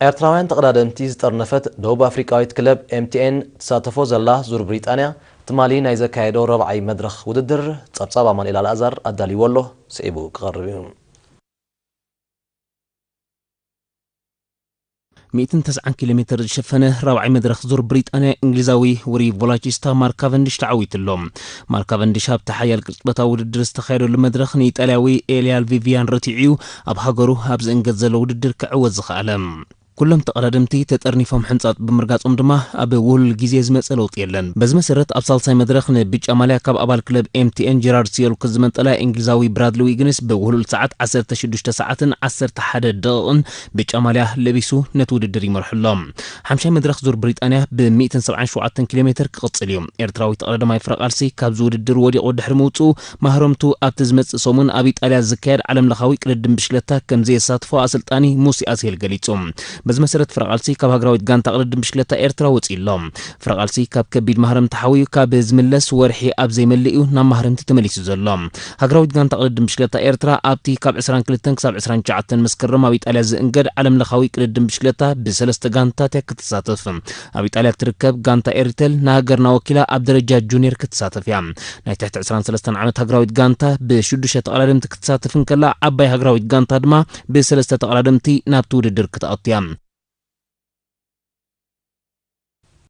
ኤርትራውያን ተቐዳደምቲ ዝጠርነፈት ደቡብ ኣፍሪቃዊት ክለብ ኤምቲኤን ትሳተፎ ዘላ ዙር ብሪጣንያ ትማሊ ናይ ዘካየዶ ረብዓይ መድረኽ ውድድር ጸብጻብ ኣማኑኤል ኣልኣዛር ኣዳልይዎ ኣሎ፣ ስዒቡ ክቐርብ እዩ። ሚእትን ተስዓን ኪሎ ሜተር ዝሸፈነ ራብዓይ መድረኽ ዙር ብሪጣንያ እንግሊዛዊ ውሪ ቮላቺስታ ማርክ ካቨንዲሽ ተዓዊቱ ኣሎ። ማርክ ካቨንዲሽ ኣብቲ ሓያል ቅጽበታዊ ውድድር ዝተኻየደሉ መድረኽ ንኢጣልያዊ ኤልያል ቪቪያን ረቲዑ እዩ ኣብ ሃገሩ ኣብ ዝእንገድ ዘሎ ውድድር ክዕወት ዝኸኣለ። ኩሎም ተቐዳደምቲ ተጠርኒፎም ሕንጻጽ ብምርጋጾም ድማ ኣብ ውህሉል ግዜ ዝመጸ ለውጢ የለን። በዚ መሰረት ኣብ ሳልሳይ መድረኽ ንብጫ ማልያ ካብ ኣባል ክለብ ኤምቲኤን ጀራርድ ሲዮልክ ዝመንጠላ እንግሊዛዊ ብራድሊ ዊግንስ ብውህሉል ሰዓት ዓሰርተ ሽዱሽተ ሰዓትን ዓሰርተ ሓደ ደቂቕን ብጫ ማልያ ለቢሱ ነቲ ውድድር ይመርሑ ኣሎ። ሓምሻይ መድረኽ ዙር ብሪጣንያ ብ ሚእትን ሰብዓን ሸውዓተን ኪሎ ሜተር ክቕጽል እዩ። ኤርትራዊ ተቐዳዳማይ ፍረ ቃልሲ ካብዚ ውድድር ወዲቑ ድሕሪ ምውጽኡ ማህረምቱ ኣብቲ ዝመጽእ ሰሙን ኣብ ኢጣልያ ዝካየድ ዓለም ለኻዊ ቅድድም ብሽክለታ ከም ዘየሳትፎ ኣሰልጣኒ ሙሴ ኣስሄል ገሊጹ። በዚ መሰረት ፍረ ቃልሲ ካብ ሃገራዊት ጋንታ ቅድድም ብሽክለታ ኤርትራ ወጺኡ ኣሎ። ፍረ ቃልሲ ካብ ከቢድ ማህረምቲ ሓውዩ ካብ ዝምለስ ወርሒ ኣብ ዘይመልእ እዩ ናብ ማህረምቲ ተመሊሱ ዘሎ። ሃገራዊት ጋንታ ቅድድም ብሽክለታ ኤርትራ ኣብቲ ካብ ዕስራን ክልተን ክሳብ ዕስራን ትሽዓተን መስከረም ኣብ ኢጣልያ ዝእንገድ ዓለም ለኻዊ ቅድድም ብሽክለታ ብሰለስተ ጋንታት እያ ክትሳተፍ። ኣብ ኢጣልያ እትርከብ ጋንታ ኤሪቴል ንሃገርና ወኪላ ኣብ ደረጃ ጁኒየር ክትሳተፍ እያ። ናይ ትሕቲ ዕስራን ሰለስተን ዓመት ሃገራዊት ጋንታ ብሽዱሽተ ተቐዳደምቲ ክትሳተፍ እንከላ፣ ዓባይ ሃገራዊት ጋንታ ድማ ብሰለስተ ተቐዳደምቲ ናብቲ ውድድር ክትኣቱ እያ።